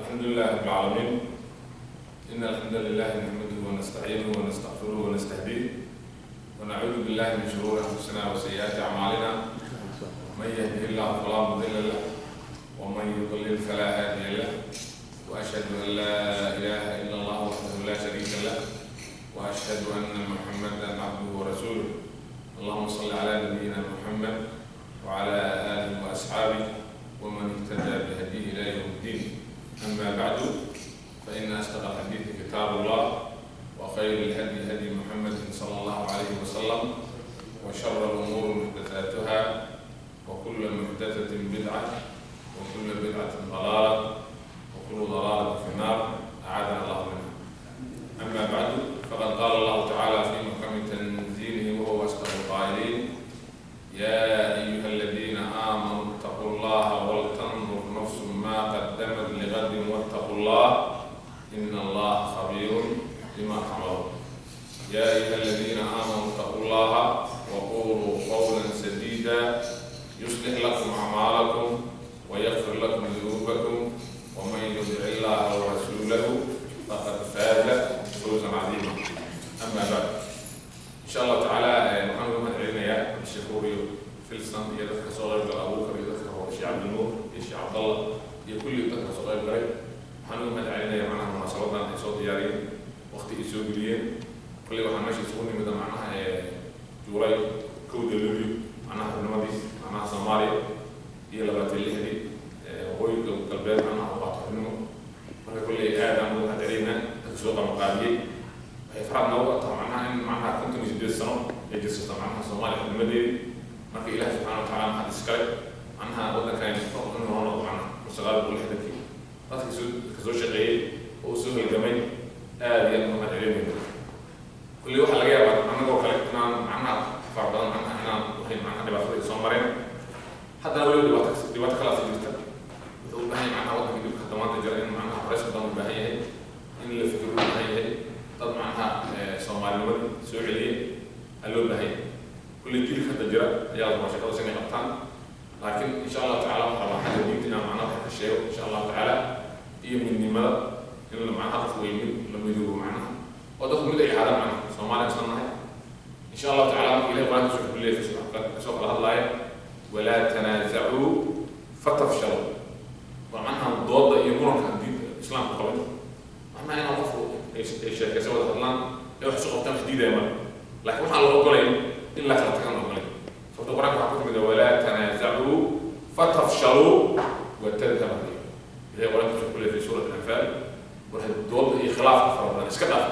الحمد لله رب العالمين. إن الحمد لله نحمده ونستعينه ونستغفره ونستهديه، ونعوذ بالله من شرور أنفسنا وسيئات أعمالنا. من يهده الله فلا مضل له، ومن يضلل فلا هادي له. وأشهد أن لا إله إلا الله وحده لا شريك له، وأشهد أن محمدا عبده ورسوله. اللهم صل على نبينا محمد وعلى آله وأصحابه ومن اهتدى بهديه إلى يوم الدين. أما بعد، فإن أصدق الحديث كتاب الله، وخير الهدي هدي محمد صلى الله عليه وسلم، وشر الأمور محدثاتها، وكل محدثة بدعة، وكل بدعة ضلالة، وكل ضلالة في النار، أعاذنا الله منها. أما بعد، فقد قال الله تعالى في محكم تنزيله وهو أصدق القائلين: يا أيها الذين آمنوا اتقوا الله ولتنظر نفس ما قدمت لغد واتقوا الله إن الله خبير بما تعملون. يا أيها الذين آمنوا اتقوا الله وقولوا قولا سديدا يصلح لكم أعمالكم ويغفر لكم ذنوبكم، ومن يطع الله ورسوله فقد فاز فوزا عظيما. أما بعد، إن شاء الله تعالى waxaan uga mahad celinayaa Cabdishakuur iyo Filsan iyo dadka kasoo qayb gala, Abuukar iyo dadka hore, Sheekh Cabdinuur iyo Sheekh Cabdallah iyo kulli dadka kasoo qayb galay. Waxaan uga mahad celinayaa macnaha munaasabadan ay soo diyaariyeen, waqti ay soo geliyeen. Kulli waxaan meesha isugu nimida macnaha Juulay 1-da Luulyo, macnaha xubnimadiis macnaha Soomaaliya, iyo 26-dii Waqooyiga Galbeed macnaha oo qaato xubnimo. Marka kulley aad aan uga mahad celinaynaa dadka soo qabanqaabiyey. Waxay farxad noogu tahay macnaha in macnaha 58 sano ay jirsata macnaha Soomaaliya xubnimadeedii. Marka Ilaah subxaana watacaala maxad iskale macnaha waddankan inuu noo noqdo macnaha 1960-kii. Dadka soo shaqeeyey oo soo halgamay aad iyo aad uga mahad celinayna. Kulli waxaa laga yaabaa annagoo kale inaan macnaha fara badan macnaha inaan waxay macnaha dhibaatada ay soo mareen. Haddana weliba dhibaato kalaasi jirta. Wuxuu u baahan yahay macnaha waddanka dhibka hadda maanta jira in macnaha culays badan u baahan yahay, in la fikiro u baahan yahay, dad macnaha soomaalinimadii soo celiyey aa loo baahan yahay. Kulli jiilka hadda jira ayaa la rabaa shaqadaas inay qabtaan. Laakiin insha Allahu tacala waxaa rabaa xagga diinta inaan macnaha wax ka sheego insha Allahu tacaala, iyo midnimada, in la macnaha qofku way mid la midoobo macnaha oo dadku mid ay ahaadaan, macnaha Soomaaliya isla nahay insha Allahu tacala. Marka Ilahi Qur-aankiisa wuxuu ku leeyahay, kasoo kala hadlaaya: "Walaa tanaasacuu fatafshaluu." Waa macnaha dooda iyo muranka diinta Islaamka qabin, macnaha inaan qofku ay sheekaysa, wada hadlaan, ay wax isu qabtaan, wax diidaya male. Laakiin waxaan la ogolayn in la kala tagaan la ogolayn, sababta Qur-aanka waxaa ku timid: "Walaa tanaasacuu fatafshaluu watadhaba riixukum." Ilahi Qur-aankiisa wuxuu ku leeyahay fi suurat Al-Anfaal: war dooda iyo khilaafka fara badan iska dhaaf.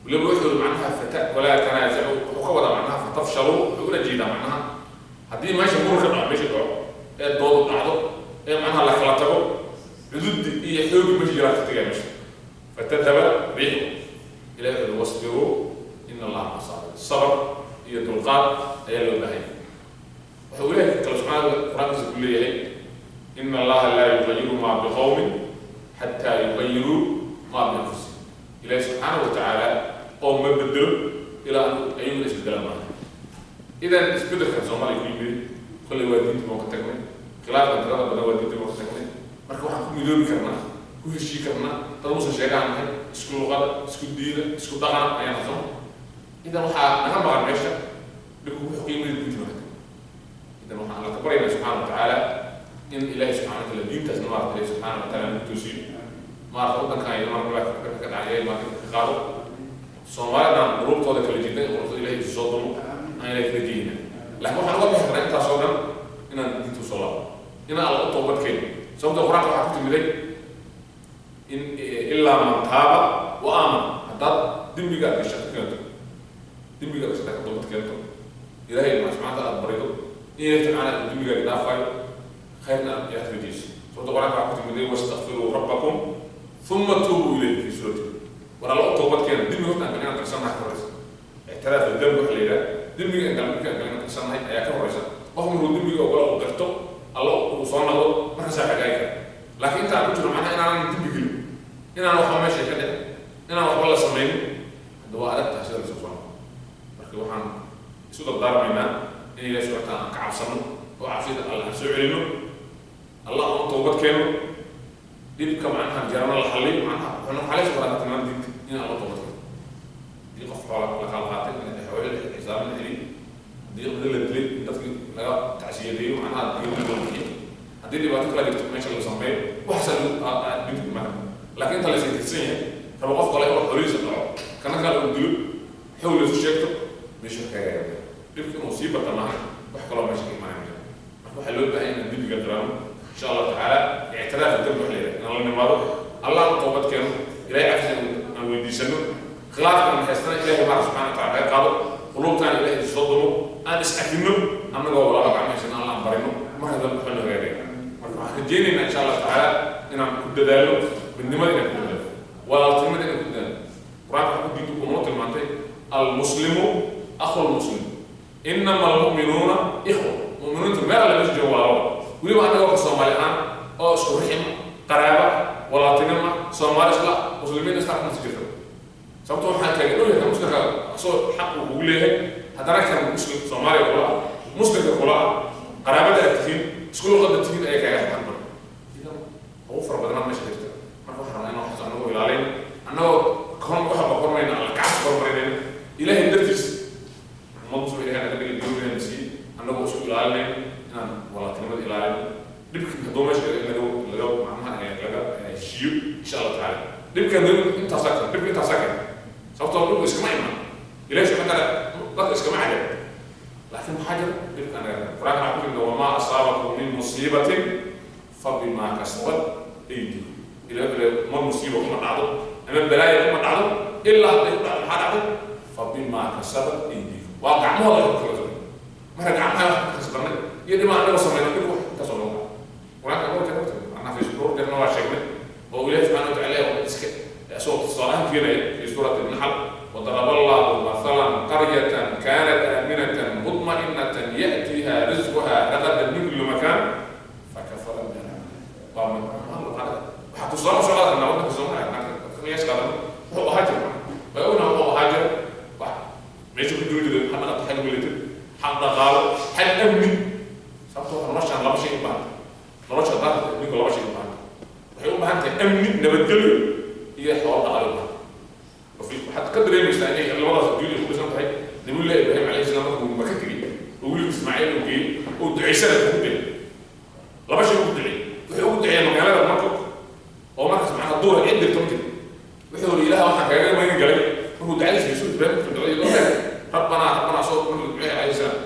Weliba wuxuu macnaha fata "walaa tanaasacuu" wuxuu ka wadaa macnaha "fatafshaluu", wuxuu ula jeedaa macnaha haddii meesha muran ka dhaco, meesha dhaco ee doodu dhacdo ee macnaha la kala tago, cududi iyo xoogi meesha jiraa ka tegaya meesha, "fatadhaba riixukum". Ilahi wuxuu: "Wasbiruu ina Allaha maca saabiriin." Sabr iyo dulqaad ayaa loo baahan yahay. Wuxuu Ilahi kale subxaana Qur-aankiisa ku leeyahay: "Ina Allaha laa yugayiru maa biqawmin xataa yugayiruu maa bianfusihim." Ilahi subxaanahu wa tacaala oo ma bedelo ilaa ayaguna isbedelaan maaha. Idan isbedelkan Soomaaliya ku yimid kolley waa diinta baan ka tagnay, khilaafkan tirada badan waa diinta baan ka tagnay. Marka waxaan ku midoobi karnaa, ku heshii karnaa, dad musan sheegaan nahay, isku luqada, isku diina, isku dhaqana ayaan soo. Idan waxaa naga maqan meesha dhibku wuxuu ku yimid diinta baan ka tagnay. Idan waxaan Alla ka baryaynaa subxaana wa tacaala in Ilahi subxana wa taala diintaasna maarata Ilahi subxaana wa taala nagu toosiyo, maarata waddankan iyo marka dhibka ka dhacay maarata ka qaado. Soomaalidan qulubtooda kala jidan, qulubtooda Ilahay isu soo dumo, aan Ilahay kala jeedina. Laakiin waxaan uga bixi karnaa intaas oo dhan inaan diinta usoo laabo, inaan Alla u toobad keeno, sababta Qur-aanka waxaa ku timiday in "ilaa man taaba wa aamana". Haddaad dembiga aad gasha ka keento, dembiga aad gasha ka toobad keento, Ilahay subxana taala aad barido, in Ilahi tacaala uu dembigaaga dhaafayo, khayrna aad ilaah rajayso, sababta Qur-aanka waxaa ku timiday "wastakfiruu rabbakum uma tuubuu ilayhi" fi suurati. War Alla u toobad keena. Dembiga horta aan galin inaan qarsannahay ka horeysa. Ictiraaf dambi waxa la yidhaha, dembiga aan galin markaan galin inaan qarsannahay ayaa ka horeysa. Qof markuu dembiga ogola uu qirto, Alla uu soo noqdo, markaasaa xagaagi kara. Laakiin intaan ku jiro macnaha inaanan dembi gelin, inaan waxba meesha ka dhicin, inaan waxba la samaynin, hadda waa adag tahay sida lasoo soo noqo. Marka waxaan isu dardaarmaynaa in Ilahi subxana taala aan ka cabsano oo cabsida Alla aan soo celino, Allah aan u toobad keeno. Dhibka macnaha jarana la xalliyo, macnaha wuxuu xalaysa karaa tilmaam diinta in aan la toobad keeno. Haddii qof xoola la kala qaatay, in xoolo xisaabin la celiyo. Haddii qofka la dilay, in dadki laga tacsiyadeeyo, macnaha diin loo bixiyo. Haddii dhibaato kala jirto, meesha la sameeyo waxaasa diinta ku imaan karta. Laakiin inta la istirsan yahay, rabo qof kale inuu xoolihiisa dhaco, kana kale uu dilo, xoog laysu sheegto, meesha wax kaga yaabaya dhibka inuu sii bata maaha, wax kaloo meesha ka imaanaya ma jiro. Marka waxaa loo baahan inaan dembiga qiraano, insha Allahu tacaala. Ictiraaf dambi wax la yidhaha inaan la nimaado, Allah u toobad keeno, Ilahay cafis aan weydiisano, khilaafka aan haystana Ilahay maara subxana wa tacala naga qaado, quluubtaan Ilahay soo dumo, aan iscafino annagoo walaalo gacmahaysano, Allah aan barino. Marka dambe waxaa loo hagaagaya. Marka waxaan rajaynaynaa, insha Allahu tacaala, inaan ku dadaalno midnimada, inaan ku dadaalno walaaltinimada, inaan ku dadaalno Qur-aanka. Waxaa ku diintu uu noo tilmaantay: المسلم أخو المسلم، إنما المؤمنون إخوة. Mu'miniintu meel alle meesha jooga walaalo. Weliba annagoo ka Soomaali ahaan oo isku rixim, qaraaba, walaaltinima, Soomaali isla muslimiin isla kuma jirto. Sababto waxaan taagan ogyahay kan muslimka asoo xaq uu kugu leeyahay, haddana kan muslim Soomaaliya kula ah, muslimka kula ah, qaraabada aad tihiin, isku luqada tihiin, ayaa kaaga xaq badan. Idan ugu fara badanaa meesha jirta. Marka waxaan rabnaa inaan waxaas anagoo ilaalin, annagoo kon waxba kormayna, Alla kacabsi kormarinayna, Ilaahay dartiis, ummad muslim Ilahay naga dhigay, diinna na siiyey, annagoo isku ilaalinayna inaan walaaltinimada ilaalino. Dhibka hadduu meesha laga macnaha laga heshiiyo, insha Allah tacaala. Dhibkan intaasaa kan, dhibka intaasaa kan, sababtoo dhibku iskama iman. Ilahi subxana taala dadka iskama cadab, laakiin maxaa jira dhibka anaga. Qur-aanka waxaa ku jirta: وما أصابكم من مصيبة فبما كسبت أيديكم. Ilahi wuxuu ma musiibo kuma dhacdo ama balaaya kuma dhacdo, ilaa hadday ku dhacdo, maxaa dhacday? فبما كسبت أيديكم. Waa gacmahooda ay ku kala socday. Marka gacmaha wax ku kasbanay iyo dhimaa anagoo sameynay, dhibku wax intaasoo loo qur-aanka dhowr jeer horta macnaha fi dhowr jeerna waa sheegnay, oo Ilahi subxana watacaala iska isagoo tusaalahan keenaya في سورة النحل: وضرب الله مثلا قرية كانت آمنة مطمئنة يأتيها رزقها رغدا من كل مكان فكفرت بأنعم الله تعالى. Waxaa tusaale usoo qaadan karnaa waddanka Soomaaliya. Qiyaas qaadan wuxuu ahaa jira, way ognahay wuxuu ahaa jira. Wax meesha ku jiri jiray ha naqato xag military, xag dhaqaalo, xag amni. Sababtoo ah noloshaan laba shay u baahan tahay. Nolosha dalka adduunka laba shay u baahan tahay. Waxay u baahan tahay amni, nabadgelyo, iyo xoolo dhaqaale u baahan. Waxaad ka dareemaysaa inay labadaas adduunya ku dhisan tahay. Nabiyullahi Ibraahim calayhi salaam markuu Maka tegey oo wiilkiisa Ismaaciil uu geeyey oo ducaysana ugu duceeyey, laba shay ugu duceeyey. Wuxuu ugu duceeyey magaalada Maka oo markaas macnaha duura, cid dirto ma jirto. Wuxuu yidhi: Ilaah, waxaan kaaga magan galay. Markuu ducadiisa Yusuf Ibraahim markuu ducadii loo reebay, ربنا ربنا soo markuu duceeyey calayhi salaam,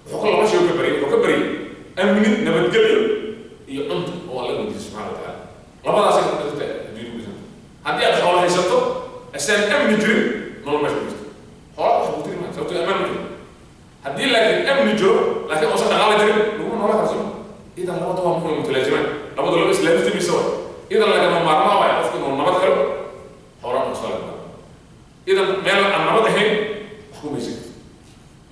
wuxuu ka laba shay ka baryay. Wuxuu ka baryay amni, nabadgelyo iyo cunto oo Alla weydiisay subxana wa tacaala. Labadaasay ku dhirta adduunya ku dhisanta. Haddii aad xoolo haysato asaan amni jirin, nolol meesha ku jirto, xoola wax ku tiri maa, sababtoo amaan ma jiro. Haddii laakiin amni jiro laakiin uusan dhaqaala jirin, laguma noola karo soma? Idan labada waa muhiim, mutalaazimaan, labada laba islaamistiisa wa. Idan lagama maarmaan waayo qofku inuu nabad helo, xoolana uu soo lagama. Idan meel aan nabad ahayn wax kuma haysan karto,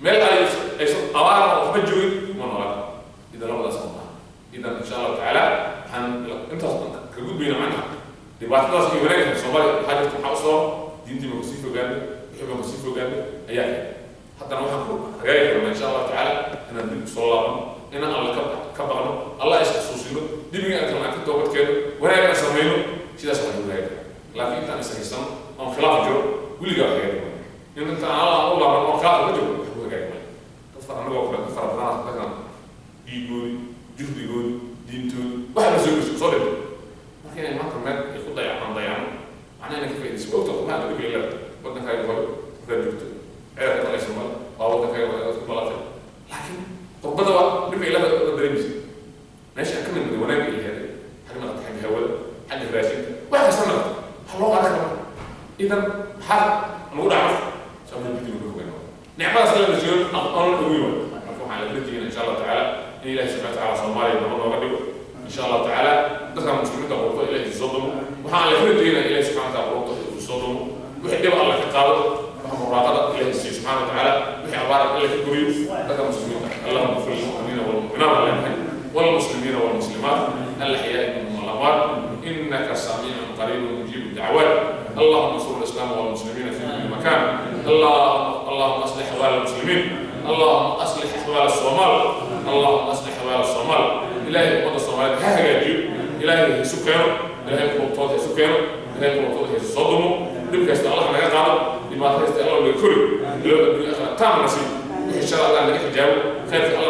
meel ay aysan abaar oo waxba joogin kuma noolaan karo. Idan labadaas ma maaha. Idan insha Allahu tacaala waxaan intaas ka gudbayna macnaha dhibaatadaas iyo wanaagga Soomaaliya waxaa jirta. Maxaa usoo diintii baan kasii fogaanay, wixii baan kasii fogaanay ayaa keenay. Haddana waxaan ku hagaagi karnaa, insha Allahu tacaala, inaan dib usoo laabano, inaan Alla ka baqno, Allah is xasuusino, dibiga aan kalna aan ka toobad keeno, wanaag aan samayno. Sidaas waxaan ku hagaagi karnaa. Laakiin intaan is haysano oon khilaaf jiro, weligaa wax hagaagi maayo. In intaan Alla aan u laaban oon khilaaf ku jiro, wax ku hagaagi maayo. Dad fara anagoo kale, dad fara badan dadkan dhiigoodi, juhdigoodi, diintoodi waxa la soo gesho soo dhintay. Marka inay maanta meel ay ku dayacaan dayacno, macnaha inay ka faaidayso. Ogta qurbaha dhibka ilaa waddankaaga hore markaad joogto ceelka dhalaysa male, waa waddankaaga waad ku dhalatay, laakiin qurbada waa dhibka ilaa la dareemaysa. Meesha aan ka nimid wanaagga iyo heeday, xag naqata, xagga hawada, xagga raashinka, wax kasta naqata, wax loo qaadan kara. Idan maxaa nagu dhaca marka? Sababta diinta ka fogeyn nicmadaas la jiro aan ugu yimaado. Marka waxaan la rajayna, insha Allah tacaala, in Ilahi subxana watacaala Soomaaliya nabad nooga dhigo, insha Allah tacaala. Dadka muslimiinta qurto Ilahi soo dumo. Waxaan la rajaynaa Ilahi subxana wataala qurto isu soo dumo, wixii dhib Alla ka qaado, waxa muraaqada Ilahi siiyo subxana watacaala, wixii abaara Alla ka guriyo dadka muslimiinta. اللهم اغفر للمؤمنين والمؤمنات والمسلمين والمسلمات الأحياء منهم والأموات، إنك سميع قريب مجيب الدعوات. اللهم انصر الإسلام والمسلمين في كل مكان. اللهم أصلح أحوال المسلمين. اللهم أصلح أحوال الصومال. اللهم أصلح أحوال الصومال. إلهي، ummadda Soomaaliyeed ha hagaajiyo. Ilaahay ha isu keeno, Ilaahay qulubtooda ha isu keeno, Ilaahay qulubtooda ha isu soo dumo. Dhib kasta Allah naga qaado, dhibaato kasta Allah naga kori, ilo adduunya akhira taam nasiib. Wixii shar Allah naga xijaabo, khayrka Allah.